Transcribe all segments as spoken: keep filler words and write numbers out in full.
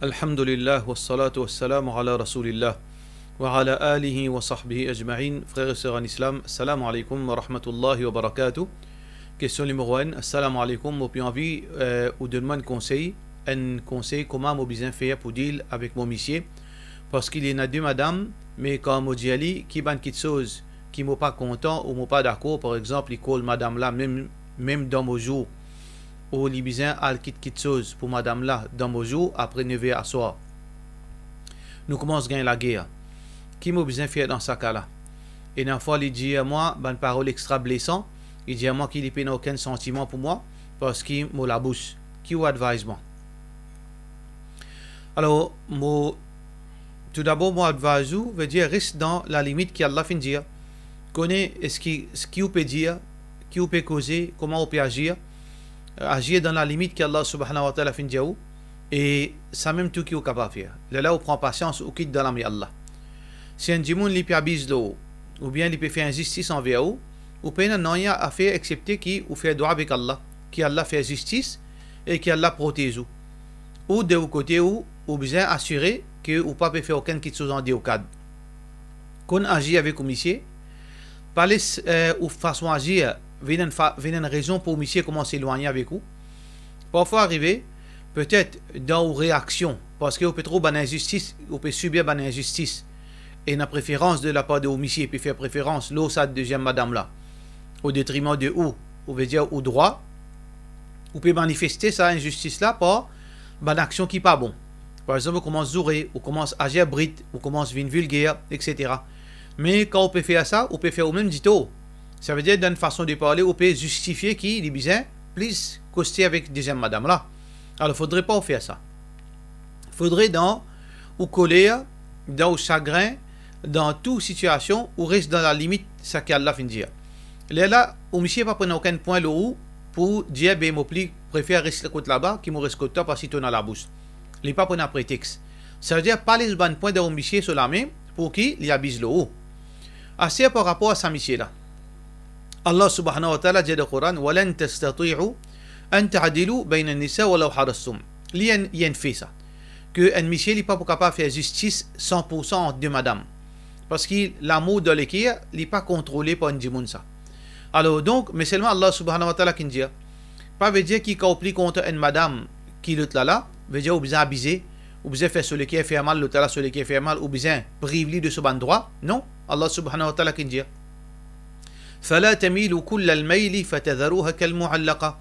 Alhamdulillah, wassalatu wassalamu ala Rasoulillah, wa ala alihi wa sahbihi ajmain. Frer e ser an Islam, salam aleykoum wa rahmatullahi wa barakatuh. Kestion nimero enn, salam aleykoum, mo pe anvi, eh, ou donn mwa enn konsey, enn konsey kouma mo bizin fer pou deal avek mo misie, parski li ena de madam, me kan mo dir li ki bann kitsoz ki mo pa kontan ou mo pa dakor, par exanp, li kol madam la mem, mem dan mo zour, ou li bizin al kit kitsoz pou madam la dan mo zour apre nev er aswar. Nou koumans gagn lager. Ki mo bizin fer dan sa ka la? Ena fwa li dir mwa bann parol extra blesan, li dir mwa ki li pena okenn santiman pou mwa, parski mo labous. Ki ou advise mwa? Alor, mo, toudabor, mo advise ou, vedir res dan lalimit ki Allah finn dir. Kone eski, ki ou pe dir, ki ou pe koze, kouma ou pe azir. Azir dan lalimit ki Allah Subhanahu wa Ta'ala finn dir ou, e samem tou ki ou kapav fer. Lerla ou pran pasians, ou kit dan lame Allah. Si enn dimoun li pe abiz lor ou, oubien li pe fer inzistis anver ou, ou pena nanye a fer exsepte ki ou fer dwa avek Allah, ki Allah fer zistis e ki Allah protez ou. Ou de ou kote ou, ou bizin asire ki ou pa pe fer okenn kitsoz an de ou kad. Konn azir avek ou misie, pa les, eh, ou fason azir vinn enn fa-, vinn enn rezon pou ou misie koumans elwagne avek ou. Parfwa arive, petet dan ou reaksion, parski ou pe trouv bann inzistis, ou pe sibir bann inzistis, ena preferans de lapar de ou misie, pe fer preferans lor sa deziem madam la, o detriman de ou, ou vedir ou drwa, ou pe manifeste sa inzistis la par bann aksion ki pa bon. Par exanp, ou koumans zoure, ou koumans azir brit, ou koumans vinn vilger, etsetera. Me kan ou pe fer sa, ou pe fer ou mem ditor. Savedir, dan enn fason de parle, ou pe zistifie ki li bizin plis koste avek deziem madam la. Alor, fodre pa ou fer sa. Fodre dan ou koler, dan ou sagrin, dan tou sitiasion, ou res dan lalimit seki Allah finn dir. Lerla, ou misie pa pran okenn pwin lor ou pou dir, be mo pli prefer res kot laba ki mo res kot twa parski to ena labous. Li pa pran pretex. Savedir, pa les bann pwin dan ou misie so lame pou ki li abiz lor ou. Aster par rapor a sa misie la, Allah Subhanahu wa Ta'ala dir dan Koran, "Wa lan tastati'u an ta'dilu bayna an-nisa walaw harastum." Li enn, li enn fe sa, ke enn misie li pa pou kapav fer zistis san pou san ant de madam, parski lamour dan leker li pa kontrole par enn dimoun sa. Alor donk, me selman Allah Subhanahu wa Ta'ala ki dir, pa vedir ki kan ou pli kontan enn madam ki lot la la, vedir ou bizin abize, ou bizin fer so leker fer mal, lot la la so leker fer mal, ou bizin priv li de so bann drwa. Non, Allah Subhanahu wa Ta'ala ki dir, "Fala tamilu kullal mayli fatadharuha kal mu'allaqa."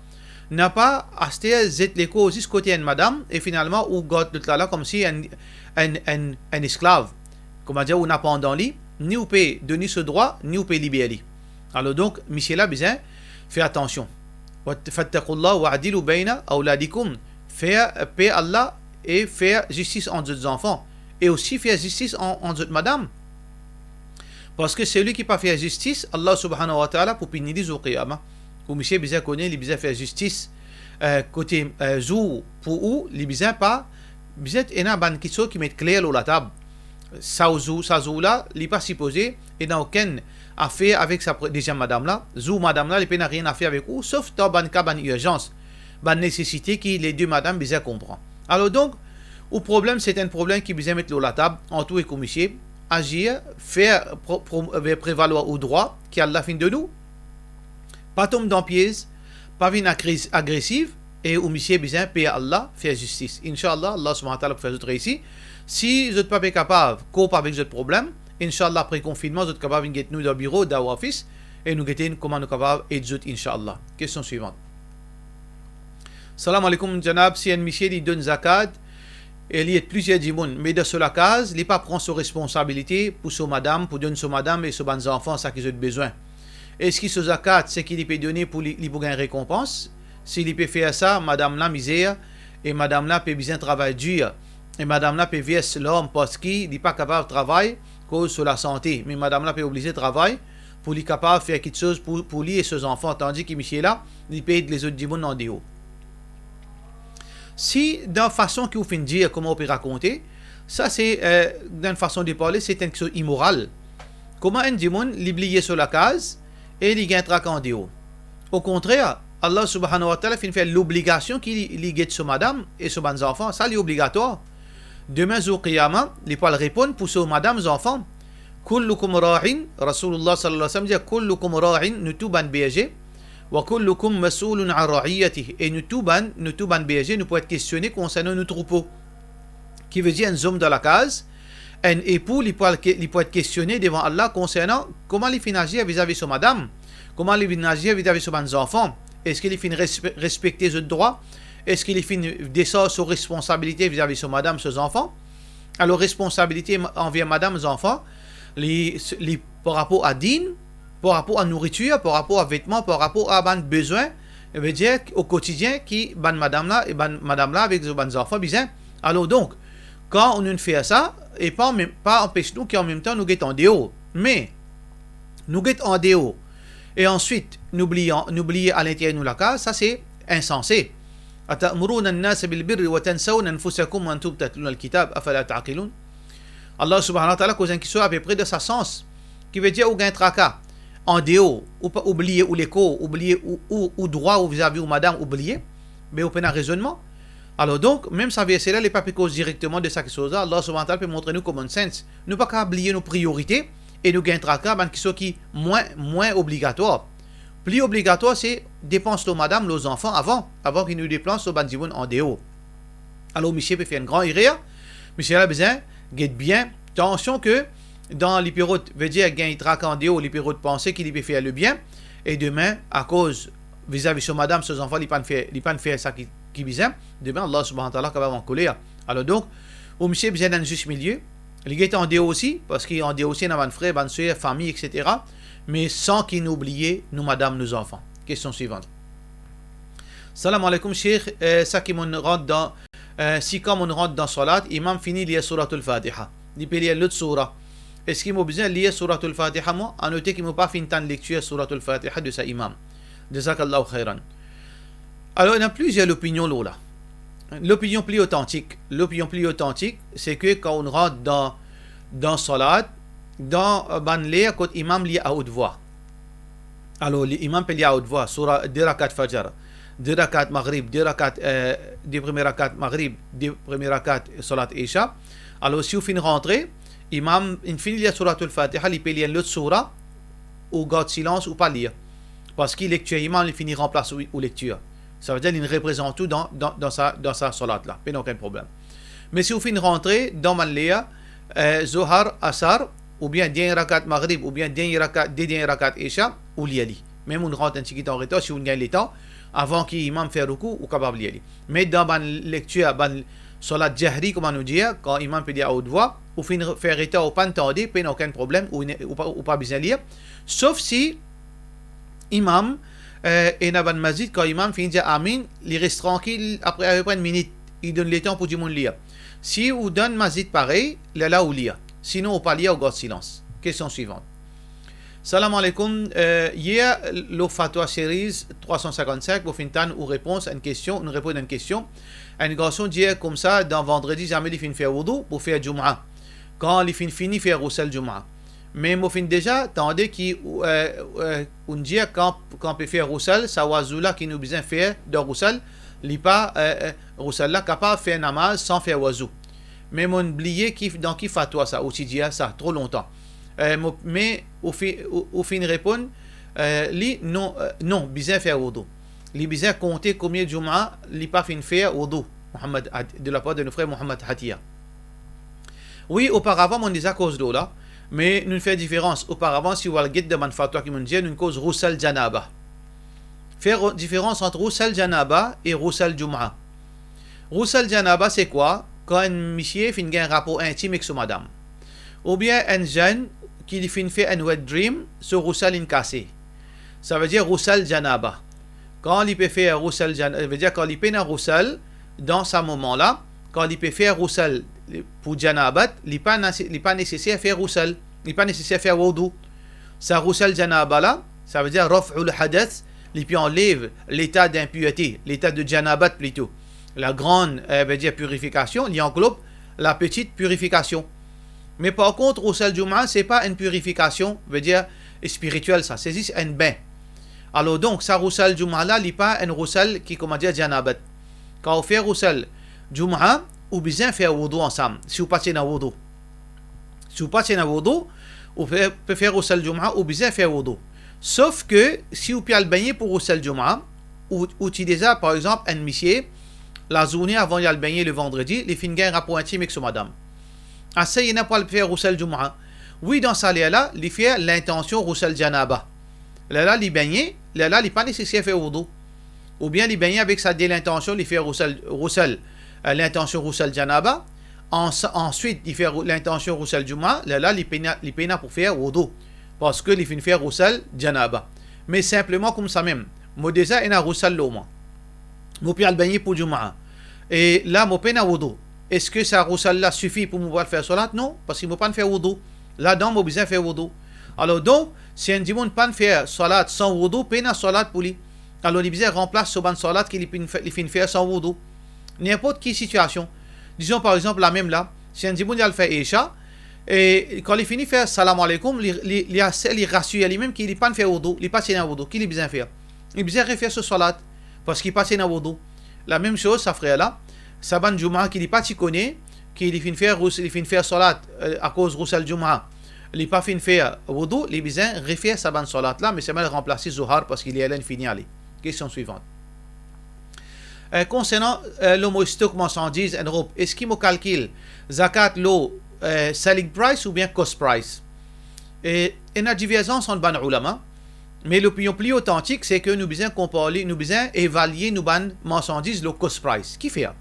Napa aster zet lekor zis kote enn madam e finalman ou gard lot la la koumsi enn, enn, enn, enn esklav. Koumadir, ou napa dan li, ni ou pe donn li so drwa, ni ou pe liber li. Alor donk, misie la bizin fer atansion. Wat-, fattaqullaha wa'dilu bayna awladikum. Fer per Allah e fer zistis ant zot zanfan, e osi fer zistis an, ant zot madam. Parski seki pa fer zistis, Allah Subhanahu wa Ta'ala pou pini li zour Qiyama. Ou misie bizin kone, li bizin fer zistis, eh, kote, eh, zour pou ou, li bizin pa, bizin ena bann kitsoz ki met kler lor latab. Sa zour, sa zour la, li pa sipoze ena okenn afer avek sa pre-, deziem madam la. Zour madam la, li pena nanye afer avek ou, sof dan bann ka bann irzans, bann nesesite ki le de madam bizin konpran. Alor donk, ou problem, se enn problem ki bizin met lor latab ant ou ek ou misie, azir, fer, pro-, pro-, eh, prevalwar ou drwa ki Allah finn donn ou. Pa tom dan piez, pa vinn agres-, agresiv, e ou misie bizin per Allah, fer zistis. Inshallah, Allah Subhanahu wa Ta'ala pou fer zot reisi. Si zot pa pe kapav kop avek zot problem, inshallah, apre konfinnman, zot kapav vinn get nou dan biro Dawah Office, e nou gete kouma nou kapav ed zot, inshallah. Kestion swivan. Salam aleykoum, Janab. Si enn misie li donn zakat e li ed plizier dimoun, me dan so lakaz, li pa pran so responsabilite pou so madam, pou donn so madam e so bann zanfan seki zot bizin, eski so zakat, seki li pe done pou li, li pou gagn rekonpans? Si li pe fer sa, madam la mizer, e madam la pe bizin travay dir, e madam la pe vers larm parski li pa kapav travay koz so lasante, me madam la pe oblize travay pou li kapav fer kitsoz pou, pou li e so zanfan, tandis ki misie la, li pe ed lezot dimoun andeor. Si dan fason ki ou finn dir, kouma ou pe rakonte, sa se, eh, dan fason de parle, se enn kitsoz imoral. Kouma enn dimoun, li bliye so lakaz e li gagn traka andeor? Okontrer, Allah Subhanahu wa Ta'ala finn fer lobligasion ki li, li get so madam e so bann zanfan, sa li obligatwar. Demin zour Qiyama, li pou al reponn pou so madam, zanfan. Kullukum ra'in, Rasoulillah sallallahu alayhi wa sallam dir, kullukum ra'in, nou tou bann berze, wa kullukum mas'oulun an ra'iyatih, e nou tou bann, nou tou bann berze, nou pou et kestione konsernan nou troupo. Ki vedir enn zom dan lakaz, enn epou, li pou al ke-, li pou et kestione devan Allah konsernan kouma li finn azir vizavi so madam, kouma li finn azir vizavi so bann zanfan, eski li finn respe-, respekte zot drwa, eski li finn desarz so responsabilite vizavi so madam, so zanfan. Alor, responsabilite ma-, anver madam, zanfan, li, li par rapor a din, par rapor a nouritir, par rapor a vetman, par rapor a bann bezwin, vedir o kotidien ki bann madam la, e bann madam la avek so bann zanfan bizin. Alor donk, kan nou fer sa, e pa anmem, pa anpes nou ki anmemtan nou get andeor. Me, nou get andeor, e answit, nou bliye, nou bliye alinteryer nou lakaz, sa se insanse. Atamuruna an-nasa bil birri wa tansawna anfusakum wa antum tatluna al-kitab, afala ta'qilun? Allah subhanahu wa ta'ala koz enn kiswa apepre dan sa sans. Ki vedir ou gagn traka andeor, ou pa, ou bliye ou lekor, ou bliye ou, ou, ou drwa ou vizavi ou madam, ou bliye, me ou pena rezonnman. Alor donk, mem sa verse la, li pa pe koz direkteman de sa kiksoz la. Allah subhanahu wa ta'ala pe montre nou common sense. Nou pa kapav bliye nou priorite e nou gagn traka bann kiksoz ki mwin, mwin obligatwar. Pli obligatwar, se depans lor madam, lor zanfan avan, avan ki nou depans lor bann dimoun andeor. Alor, misie pe fer enn gran erer. Misie la bizin get bien tansion ke dan li pe rod, vedir gagn traka andeor, li pe rod panse ki li pe fer lebien, e demin, akoz vizavi so madam, so zanfan, li pa'nn fer, li pa'nn fer sa ki, ki bizin, demin Allah subhanahu wa ta'ala kapav ankoler. Alor donk, ou misie bizin enn zis milie, li get andeor osi, parski andeor osi ena bann frer, bann ser, fami, et cetera, me san ki nou bliye nou madam, nou zanfan. Kestion swivan. Salam aleykoum, Sheikh, eh, sa ki monn rant dan, eh, si kan monn rant dan salat, imam fini lir Souratul Fatiha, li pe lir lot soura, eski mo bizin lir Souratul Fatiha mwa? Anote ki mo pa finn tann lektir Souratul Fatiha de sa imam. Jazakallahu khairan. Alor, ena plizier lopinion lor la. Lopinion pli otantik, lopinion pli otantik, se ke kan ou rant dan, dan salat, dan, eh, bann ler kot imam lir a haute voix. Alor, li, imam pe lir a haute voix, soura, de rakat Fajr, de rakat Maghrib, de rakat, eh, de premie rakat Maghrib, de premie rakat salat Isha. Alor, si ou finn rantre, imam inn fini lir Souratul Fatiha, li pe lir enn lot soura, ou gard silans, ou pa lir. Parski lektir imam, li fini ranplas ou, ou lektir. Savedir, li reprezant ou dan, dan, dan sa, dan sa salat la. Pena okenn problem. Me si ou finn rantre dan bann ler, eh, Zohar, Asar, oubien dernie rakat Maghrib, oubien dernie rakat, de dernie rakat Isha, ou lir li. Mem ou rant enn tigit an retar, si ou gagn letan, avan ki imam fer roukou, ou kapav lir li. Me dan bann lektir, bann salat jahri, kouma nou dir, kan imam pe lir a haute voix, ou finn fer retar, ou pa'nn tande, pena okenn problem, ou ne-, ou pa, ou pa bizin lir. Sof si imam, eh, ena bann masjid, kan imam finn dir amin, li res trankil, apre apepre enn minit, li donn letan pou dimoun lir. Si ou dan masjid parey, lerla ou lir. Sinon, ou pa lir, ou gard silans. Kestion swivan. Salam aleykoum, eh, yer lor Fatwa Series trwa san sinkann-sink, mo finn tann ou repons enn kestion, ou reponn enn kestion. Enn garson dir koumsa, dan vandredi, zame li finn fer woudou pou fer Jouma. Kan li finn fini fer Ghusl Jouma. Me mo finn deza tande ki, eh, eh, ou'nn dir kan, kan pe fer Ghusl, sa woudou la ki nou bizin fer dan Ghusl, li pa, eh, eh, Ghusl la kapav fer namaz san fer woudou. Me mo'nn bliye ki, dan ki fatwa sa, ou ti dir sa tro lontan. Eh, mo, me ou fi-, ou, ou finn reponn, eh, li, non, eh, non, bizin fer woudou. Li bizin konte komie Jouma li pa finn fer woudou. Mohammad Hat-, de lapar de nou frer Mohammad Hatia. Wi, oparavan mo'nn deza koz lor la, me nou'nn fer diferans. Oparavan, si ou al get dan bann fatwa ki mo'nn dir, nou'nn koz Ghusl Janaba. Fer ro-, diferans ant Ghusl Janaba e Ghusl Jouma. Ghusl Janaba se kwa? Kan enn misie finn gagn rapor intim ek so madam. Oubien enn zenn ki li finn fer enn wet dream, so Ghusl inn kase. Savedir Ghusl Janaba. Kan li pe fer Ghusl Jan-, vedir kan li pena Ghusl dan sa moman la, kan li pe fer Ghusl pou Janabat, li pa nase-, li pa neseser fer Ghusl, li pa neseser fer woudou. Sa Ghusl Janaba la, savedir Raf'ul Hadath, li pe anlev leta dinpirte, leta de Janabat plito. La grande, eh, vedir purifikasion, li anglob la petite purification. Me par kont, Ghusl Jouma, se pa enn pirifikasion, vedir spiritiel sa, se zis enn bin. Alor donk, sa Ghusl Jouma la, li pa enn Ghusl ki, kouma dir, Janabat. Kan ou fer Ghusl Jouma, ou bizin fer wudou ansam, si ou pa ti ena wudou. Si ou pa ti ena wudou, ou pe, pe fer Ghusl Jumaa, ou bizin fer wudou. Sof ke si ou pe al begne pou Ghusl Jumaa, ou, ou ti deza, par exanp, enn misie, lazourne avan li al begne le vandredi, li finn gagn rapor intim ek so madam. Ase li ena pou al fer Ghusl Jumaa. Wi, dan sa ler la, li fer lintansion Ghusl Janaba. Lerla li begne, lerla li pa neseser fer wudou. Oubien li begne avek sa de lintansion, li fer Ghusl, Ghusl, eh, lintansion Ghusl Janaba, ans-, answit li fer lintansion Ghusl Jumaa, lerla li pena, li pena pou fer wudou, parski li finn fer Ghusl Janaba. Me sinpleman koumsa mem, mo deza ena Ghusl lor mwa. Mo pe al begne pou Jumaa. E la mo pena wudou. Eski sa Ghusl la sifi pou mo al fer swalat? Non, parski mo pa'nn fer wudou. Ladan mo bizin fer wudou. Alor donk, si enn dimoun pa'nn fer swalat san wudou, pena swalat pou li. Alor li bizin ranplas so bann swalat ki li finn fer, li finn fer san wudou. Ninport ki sitiasion. Dizon par exanp, lamem la, si enn dimoun li al fer Isha, e kan li fini fer salam aleikoum, li, li, li ase, li rasir limem ki li pa'nn fer wudou, li pa ti ena wudou, ki li bizin fer? Li bizin refer so swalat, parski li pa ti ena wudou. Lamem soz, sa frer la, sa bann Jumaa ki li pa ti kone, ki li finn fer Ghus-, li finn fer swalat, eh, akoz Ghusl Jumaa, li pa finn fer wudou, li bizin refer sa bann swalat la, me selman li ranplas Zohar parski ler la inn fini ale. Kestion swivan. Eh, konsernan, eh, lor mo stok marsandiz enn rob, eski mo kalkil zakat lor, eh, selling price oubien cost price? E ena diverzans ant bann oulama, me lopinion pli otantik, se ke nou bizin konpar li, nou bizin evalie nou bann marsandiz lor cost price. Kifer?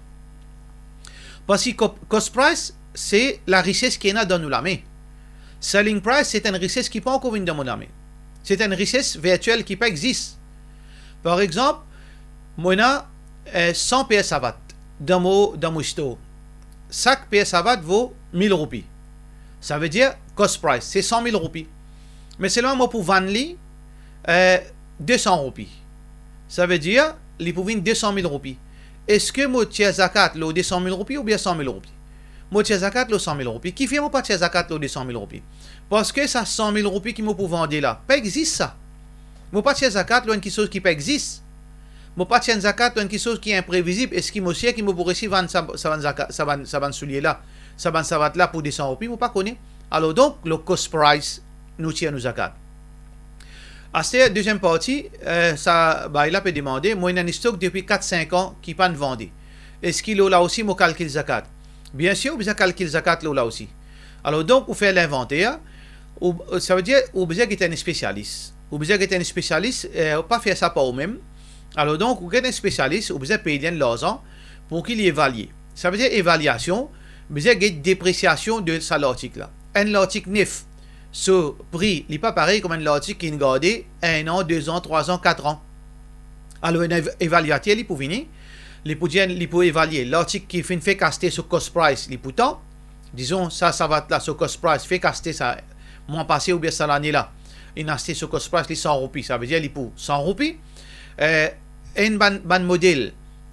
Parski co-, cost price, se larises ki ena dan nou lame. Selling price, se enn rises ki pa ankor vinn dan mo lame. Se enn rises virtiel ki pa exis. Par exanp, mo ena, eh, san per savat dan mo, dan mo store. Sak per savat vo mil roupi. Savedir, cost price, se san mil roupi. Me selman mo pou vann li, eh, de san roupi. Savedir, li pou vinn de san mil roupi. Eski mo tir zakat lor de san mil roupi oubien san mil roupi? Mo tir zakat lor san mil roupi. Kifer mo pa tir zakat lor de san mil roupi? Parski sa san mil roupi ki mo pou vande la, pa exis sa. Mo pa tir zakat lor enn kiksoz ki pa exis. Mo pa tir enn zakat lor enn kiksoz ki inprevizib. Eski mo sir ki mo pou resi vann sa, sa bann zakat, sa bann, sa bann soulie la, sa bann savat la pou de san roupi? Mo pa kone. Alor donk, lor cost price, nou tir nou zakat. Aster, deziem parti, eh, sa bagay la pe demande, mo ena enn stok depi kat sink an ki pa'nn vande. Eski lor la osi mo kalkil zakat? Biensir, ou bizin kalkil zakat lor la osi. Alor donk, ou fer linvanter, ou, savedir, ou bizin get enn spesialis. Ou bizin get enn spesialis, eh, ou pa fer sa par ou mem. Alor donk, ou get enn spesialis, ou bizin pey li enn larzan pou ki li evalie. Savedir evaliasion, bizin get depresiasion de sa lartik la. Enn lartik nef, so pri, li pa parey kouma enn lartik ki inn garde enn an, de zan, trwa zan, kat an. Alor, enn ev-, evaliater, li pou vini, li pou dir, li pou evalie lartik ki finn fek aste so cost price, li pou tan. Dizon, sa savat la, so cost price, fek aste sa mwa pase oubien sa lane la, inn aste so cost price, li san roupi, savedir li pou san roupi. Eh, enn bann, bann model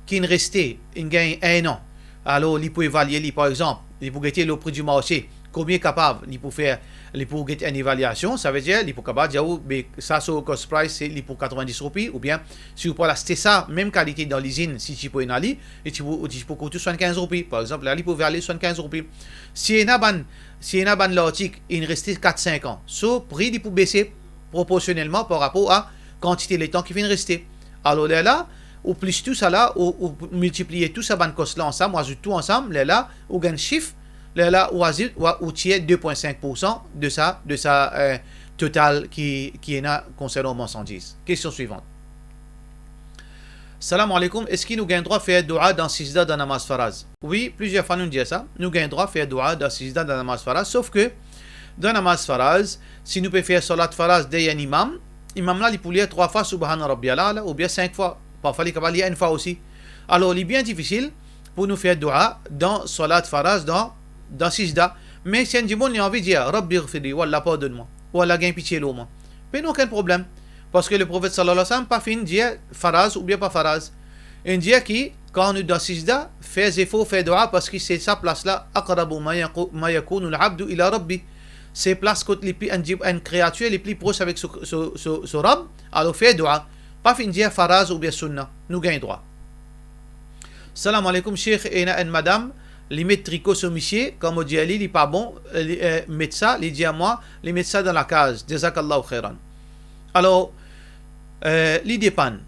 ki inn reste, inn gagn enn an, alor li pou evalie li, par exanp, li pou gete lor pri di marse, konbien kapav li pou fer, li pou get enn evaliasion, savedir li pou kapav dir ou, be, sa so cost price, se, li pou katrevindis roupi, oubien si ou pou al aste sa mem kalite dan lizinn, si ti pou ena li, li ti pou, ti pou kout ou swannkinz roupi, par exanp, la li pou vale swannkinz roupi. Si ena bann, si ena bann lartik inn reste kat sink an, so pri li pou bese proporsionelman par rapor a kantite letan ki finn reste. Alor lerla, ou plis tou sa la, ou, ou miltiplie tou sa bann cost la ansam, ou azout tou ansam, lerla, ou gagn sif, lerla, ou azout, ou, ou tir de pwin sink poursan de sa, de sa, eh, total ki, ki ena konsernan marsandiz. Kestion swivan. Salam aleikoum, eski nou gagn drwa fer doua dan sizda dan namaz faraz? Wi, plizier fwa nou dir sa, nou gagn drwa fer doua dan sizda dan namaz faraz, sof ke dan namaz faraz, si nou pe fer salat faraz deryer enn imam, imam la li pou lir trwa fwa Subhana Rabbiyal A'la oubien sink fwa, parfwa li kapav lir enn fwa osi. Alor, li bien difisil pou nou fer doua dan salat faraz, dan, dan sizda. Me si enn dimoun li anvi dir, "Rabbi ghfirli", ou Allah pardonn mwa, ou Allah gagn pitie lor mwa, pena okenn problem, parski Leprofet sallallahu alayhi wa sallam pa finn dir faraz oubien pa faraz. Inn dir ki, kan nou dan sizda, fer zefor, fer doua, parski se sa plas la, aqrabu ma yaqu-, ma yakunul abdu ila rabbi. Se plas kot li pli, enn di-, enn kreatir li pli pros avek so, so, so, so Rab, alor fer doua. Pa finn dir faraz oubien sunna, nou gagn drwa. Salam aleikoum, Sheikh, ena enn madam, Li met triko so misie, kan mo dir li, li pa bon, eh, li, eh, met sa, li dir mwa, li met sa dan lakaz. Jazakallahu khairan. Alor, eh, li depann.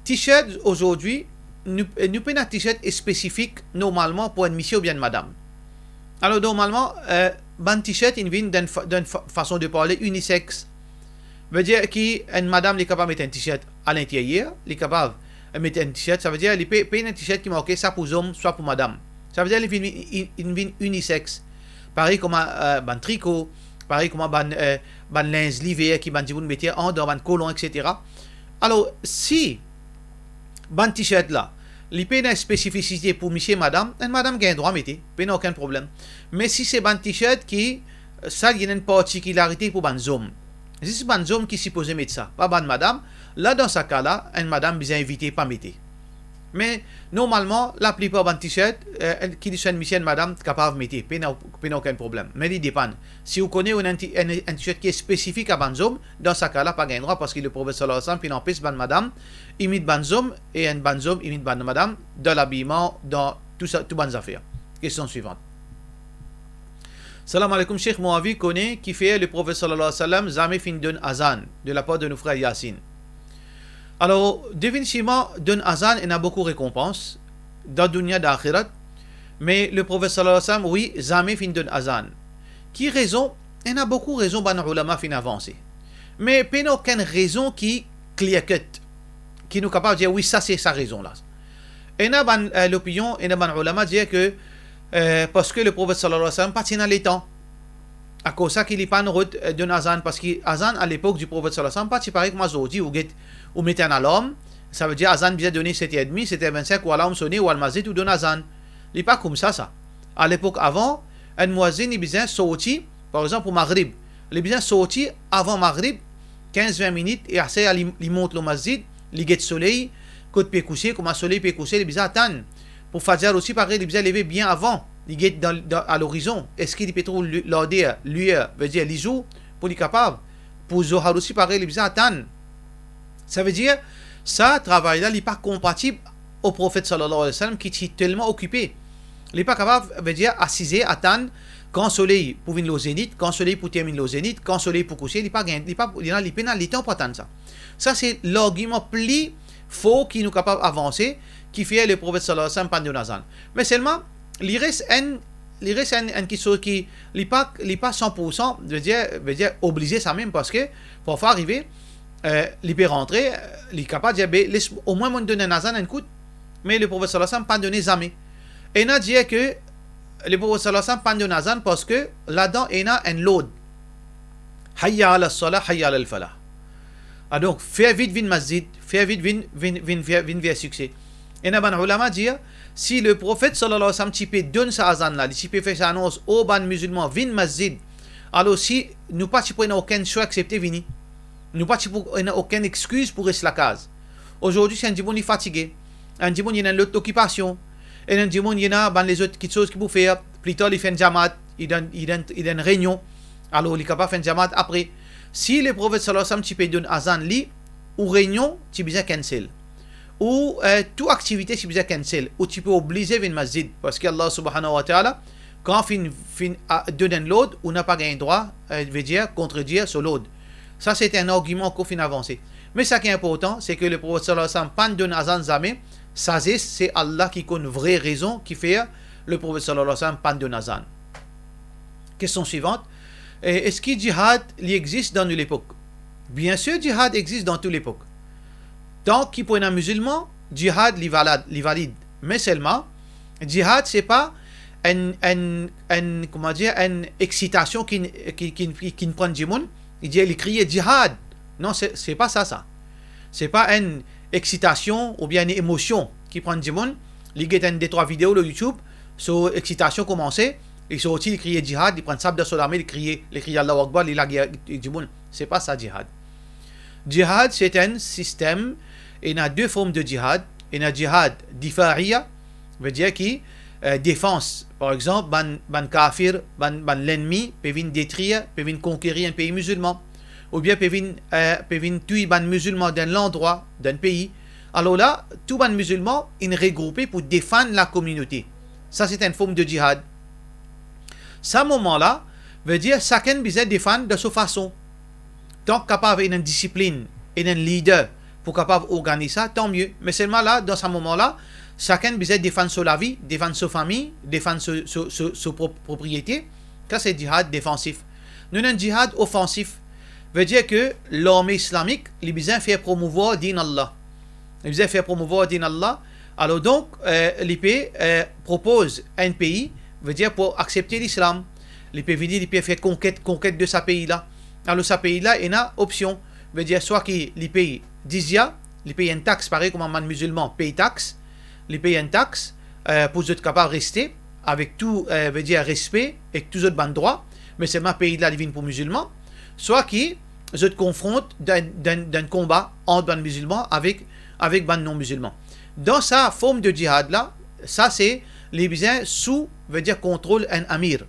T-shirt azordi, nou, eh, nou pena t-shirt spesifik normalman pou enn misie oubien enn madam. Alor, normalman, eh, bann t-shirt inn vinn dan enn fa-, dan enn fa-, fason de parle unisex. Vedir ki enn madam, li kapav met enn t-shirt a linteryer, li kapav met enn t-shirt, savedir li pe, pe enn t-shirt ki marke swa pou zom, swa pou madam. Savedir li vinn, inn, inn vinn unisex. Parey kouma, eh, bann triko, parey kouma bann, eh, bann linz liver ki bann dimoun mete andan, bann kolon, et cetera. Alor, si bann t-shirt la, li pena spesifisite pou misie, madam, enn madam gagn drwa mete, pena okenn problem. Me si se bann t-shirt ki, eh, sa, li ena enn partikilarite pou bann zom. Zis bann zom ki sipoze met sa, pa bann madam. La, dan sa ka la, enn madam bizin evite pa mete. Me normalman, laplipar bann t-shirt, eh, ki li swa enn misie, enn madam kapav mete, pena, pena okenn problem. Me li depann. Si ou kone ou ena enn ti-, enn, enn t-shirt ki spesifik a bann zom, dan sa ka la, pa gagn drwa, parski Leprofet sallallahu alayhi wa sallam finn anpes bann madam imit bann zom, e enn bann zom imit bann madam, dan labiman, dan tou sa, tou bann zafer. Kestion swivan. Salam aleykoum, Sheikh, mo anvi kone kifer Leprofet sallallahu alayhi wa sallam zame finn donn azan, de lapar de nou frer Yasin. Alor, definitivman, donn azan ena boukou rekonpans, dan dounia, dan axirat, me Leprofet sallallahu alayhi wa sallam, wi, zame finn donn azan. Ki rezon? Ena boukou rezon bann oulama finn avanse. Me pena okenn rezon ki clear cut, ki nou kapav dir, wi, sa se sa rezon la. Ena bann, eh, lopinion, ena bann oulama dir ke, eh, parski Leprofet sallallahu alayhi wa sallam pa ti ena letan. Akoz sa ki li pa'nn rod, eh, donn azan, parski azan a lepok di Profet sallallahu alayhi wa sallam pa ti parey kouma zordi, ou get, ou met enn alarm, savedir azan bizin done set er edmi, set er vennsink, ou alarm sone, ou al masjid, ou donn azan. Li pa koumsa sa. A lepok avan, enn mouazin, li bizin sorti, par exanp, pou Magrib, li bizin sorti avan Magrib, kinz vin minit, e apre li, li mont lor masjid, li get soley, kot pe kouse, kouma soley pe kouse, li bizin atann. Pou Fajr osi parey, li bizin leve bien avan, li get dan, dan, a lorizon, eski li pe trouv li-, larder, lueur, vedir lizour, pou li kapav. Pou Zohar osi parey, li bizin atann. Savedir, sa travay la, li pa konpatib o Profet sallallahu alayhi wa sallam ki ti telman okipe. Li pa kapav, vedir, asize, atann kan soley pou vinn lor zenit, kan soley pou terminn lor zenit, kan soley pou kouse, li pa gagn, li pa, li ena, li pena letan pou atann sa. Sa se largiman pli for ki nou kapav avanse, kifer Leprofet sallallahu alayhi wa sallam pa'nn donn azan. Me selman, li res enn, li res enn, enn kiksoz ki, li pa, li pa san pou san, vedir, vedir oblize sa mem, parski parfwa arive, eh, li pe rantre, li kapav dir, be, les omwin monn donn enn azan enn kout. Me Leprofet sallallahu alayhi wa sallam pa donn zame. Ena dir ke Leprofet sallallahu alayhi wa sallam pa'nn donn azan parski ladan ena enn lord. Hayya ala salah, hayya ala falah. Adonk, fer vit, vinn masjid, fer vit, vinn, vinn, vinn ver, vinn ver sikse. Ena bann oulama dir, si Leprofet sallallahu alayhi wa sallam ti pe donn sa azan la, li ti pe fer sa anons o bann mizilman, vinn masjid, alor si nou pa ti pou ena okenn swa exsepte vini. Nou pa ti pou ena okenn exkiz pou res lakaz. Azordi, si enn dimoun li fatige, enn dimoun li ena enn lot lokipasion, enn dimoun li ena bann lezot kiksoz ki pou fer, pli tar li fer enn jamaat, li dan, li dan, li dan enn reynion, alor li kapav fer enn jamaat apre. Si Leprofet sallallahu alayhi wa sallam ti pe donn azan li, ou reynion ti bizin cancel, ou, eh, tou aktivite ti bizin cancel, ou ti pe oblize vinn masjid, parski Allah subhanahu wa ta'ala, kan finn, finn, ah, donn enn lord, ou napa gagn drwa, eh, vedir kontredir so lord. Sa se enn argiman ki finn avanse. Me sa ki inportan, se ke Leprofet sallallahu alayhi wa sallam pa'nn donn azan zame. Sazes, se Allah ki konn vre rezon kifer Leprofet sallallahu alayhi wa sallam pa'nn donn azan. Kestion swivan, eh, eski jihad li existe dan nou lepok? Biensir, jihad existe dan tou lepok. Tan ki pou ena mizilman, jihad li valad, li valid. Me selman, jihad se pa enn, enn, enn, kouma dir, enn exitasion ki, ki, ki, ki, ki pran dimoun, li dir, li kriye jihad. Non, se, se pa sa, sa. Se pa enn exitasion oubien enn emosion ki pran dimoun, li get enn de trwa video lor YouTube, so exitasion koumanse, li sorti, li kriye jihad, li pran sab dan so lame, li kriye, li kriye Allahu Akbar, li lager dimoun. Se pa sa jihad. Jihad, se enn sistem, ena de form de jihad, ena jihad difa'iya, vedir ki, eh, defans. Par exanp, bann, bann kafir, bann, bann lennmi pe vinn detrir, pe vinn konkerir enn pei mizilman, oubien pe vinn, eh, pe vinn touy bann mizilman dan enn landrwa, dan enn pei. Alor la, tou bann mizilman inn regroupe pou defann lakominote. Sa se enn form de jihad. Sa moman la, vedir sakenn bizin defann dan so fason. Tank kapav ena enn disiplinn, ena enn lider pou kapav organiz sa, tan mie. Me selman la, dan sa moman la, sakenn bizin defann so lavi, defann so fami, defann so, so, so, so prop-, propriete. Sa se jihad defansif. Nou ena enn jihad ofansif. Vedir ke larme islamik, li bizin fer promouvwar din Allah. Li bizin fer promouvwar din Allah. Alor donk, eh, li pe, eh, propoz enn pei, vedir pou aksepte lislam. Li pe vini, li pe fer konket, konket de sa pei la. Alor sa pei la ena opsion. Vedir swa ki li pey jizya, li pey enn tax, parey kouma bann mizilman pey tax, li pey enn tax, eh, pou zot kapav reste avek tou, eh, vedir respe ek tou zot bann drwa, me selman pei la li vinn pou mizilman, swa ki zot konfront dan, dan, dan konba ant bann mizilman avek, avek bann non-mizilman. Dan sa form de jihad la, sa se, li bizin sou, vedir kontrol enn amir,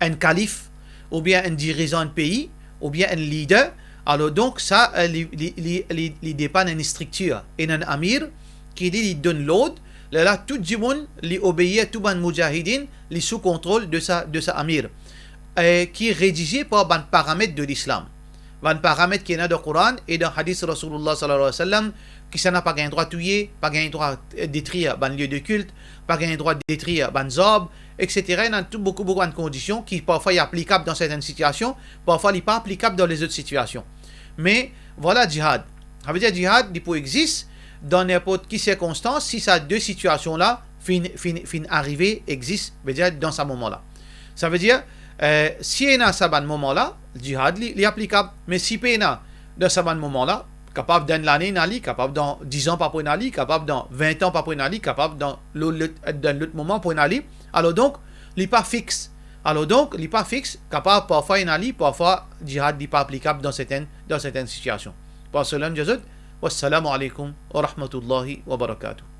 enn kalif, oubien enn dirizan enn pei, oubien enn lider. Alor donk sa, eh, li, li, li, li, li depann enn striktir, ena enn amir ki li, li donn lord, lerla tou dimoun li obeir, tou bann moudjahidin, li sou kontrol de sa, de sa amir, eh, ki redize par bann paramet de lislam. Bann paramet ki ena dan Koran e dan hadis Rasoulillah sallallahu alayhi wa sallam, kisannla pa gagn drwa touye, pa gagn drwa, eh, detrir bann lie de kilt, pa gagn drwa detrir bann zarb, et cetera. Ena tou boukou, boukou bann kondision ki parfwa li aplikab dan sertenn sitiasion, parfwa li pa aplikab dan lezot sitiasion. Me vwala jihad. Savedir jihad, li pou exis dan ninport ki sirkonstans, si sa de sitiasion la finn, finn, finn arive, exis, vedir dan sa moman la. Savedir, eh, si ena sa bann moman la, jihad li, li aplikab. Me si pena dan sa bann moman la, kapav dan enn lane ena li, kapav dan diz an pa pou ena li, kapav dan vin an pa pou ena li, kapav dan lo-, lot, dan lot moman pou ena li. Alor donk, li pa fix. Alor donk, li pa fix, kapav parfwa ena li, parfwa jihad li pa aplikab dan sertenn, dan sertenn sitiasion. Par sela, nou dir zot, wassalamu alaykum wa rahmatullahi wa barakatuh.